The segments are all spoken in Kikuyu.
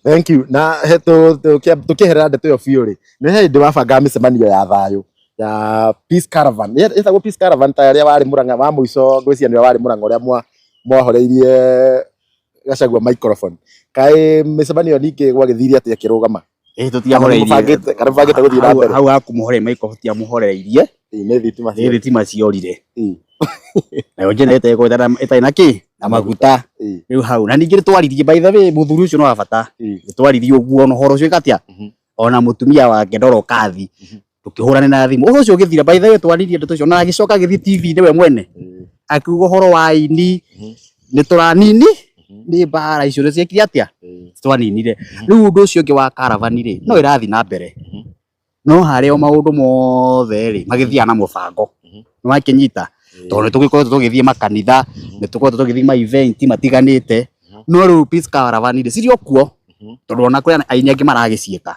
Thank you. Na he tũkĩeherera ndeto ĩyo biũ rĩ, nĩ he hĩndĩ wabangaga mĩcemanio ya thayũ ya Peace Caravan. Ĩtagwo Peace Caravan ta ĩrĩa warĩ Murang'a wa mũico, ngwĩciria nĩwe warĩ Murang'a ũrĩa mwahoreirie Gachagua microphone. Kaĩ mĩcemanio ĩyo ningĩ gwagĩthire atĩa ĩkĩrũgama? Ĩ Kana tũtiahoreirie. Kana mũbangĩte gũthiĩ na mbere? Hau hakũmũhoreria microphone tũtiamũhoreirie. Ĩ, nĩ thitima Nĩ ciorire. thitima ciorire. Ĩ. Nayo generator ĩkorwo ĩtarĩ na kĩ na maguta. Ĩ. Rĩu hau na ningĩ nĩtwaririe, by the way, mũthuri ũcio nĩ wa bata. Ĩ. Nĩtwaririe ũguo ona ũhoro ũcio atĩa ona mũtumia wake Dorokathi tũkĩhũrana na thimũ ũhoro ũcio ũgĩthira. By the way, twaririe ndeto icio na agĩcoka agĩthiĩ TV-inĩ we mwene akiuga ũhoro wa aini nĩ tũranini nĩ mbara icio nĩ ciekire atĩa twaninire. Rĩu ũndũ ũcio ũngĩ wa caravan rĩ, no ĩrathiĩ na mbere, no harĩa o maũndũ mothe rĩ magĩthiaga na mũbango nĩ wakĩnyita, tondũ nĩ tũgĩkoretwo tũgĩthiĩ makanitha, nĩ tũkoretwo tũgĩthiĩ ma event matiganĩte, no rĩu Peace Caravan rĩ cirĩ o kuo, tondũ ona kwĩ aini angĩ maragĩciĩka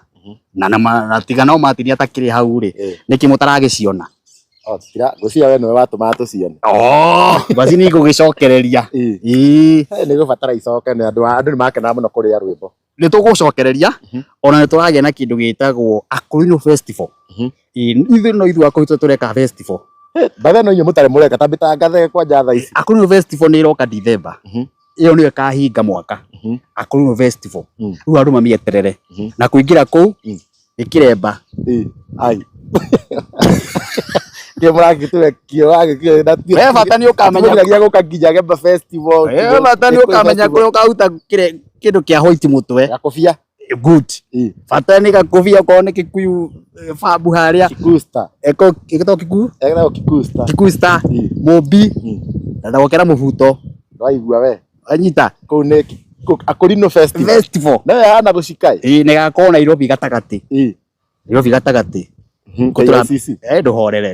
na tiga no Martin atakĩrĩ hau rĩ, nĩkĩ mũtaragĩciona? Oh, ngwĩciria we nĩwe watũmaga tũcione. Oh, basi nĩ ngũgĩcokereria. Ĩ. Ĩĩ. Nĩ gũbatara icoke nĩ andũ nĩ makenaga mũno kũrĩa rwĩmbo. Nĩ tũgũcokereria ona nĩ tũragĩa na kĩndũ gĩtagwo Akorino Festival. Ĩĩ, ithuĩ no ithuĩ Akorino tũreka festival. Bathe no inyuĩ mũtarĩ mũreka ta mĩtangathe kwanja thaa ici. Akorino Festival nĩ ĩroka December. Ĩyo nĩyo ĩkahinga mwaka. Akorino Festival. Rĩu andũ mamĩeterere. Na kũingĩra kũu nĩ kĩremba. Ĩ, ai. Kĩo mũragĩtũre kĩo wagĩkĩo na We bata nĩ ũkamenya Mũgiragia gũka nginya Gemba Festival. We bata nĩ ũkamenya kũrĩa ũkaruta kĩndũ kĩa white mũtwe. Gakobia. Good. Ĩ. Bata nĩ gakobia okorwo nĩ Kikuyu babu harĩa. Kikuyu Star. Eko ĩtagwo Kikuyu? Ĩtagwo Kikuyu Star. Kikuyu Star. Ĩ. Mũmbi. Na ndagokera mũbuto. Waigua we. Anyita. Kũu nĩ Akorino Festival. Festival. No ĩhana gũcika ĩ. Ĩ, na ĩgakorwo Nairobi gatagatĩ. Ĩ. Nairobi gatagatĩ. KICC. Ndũhorere.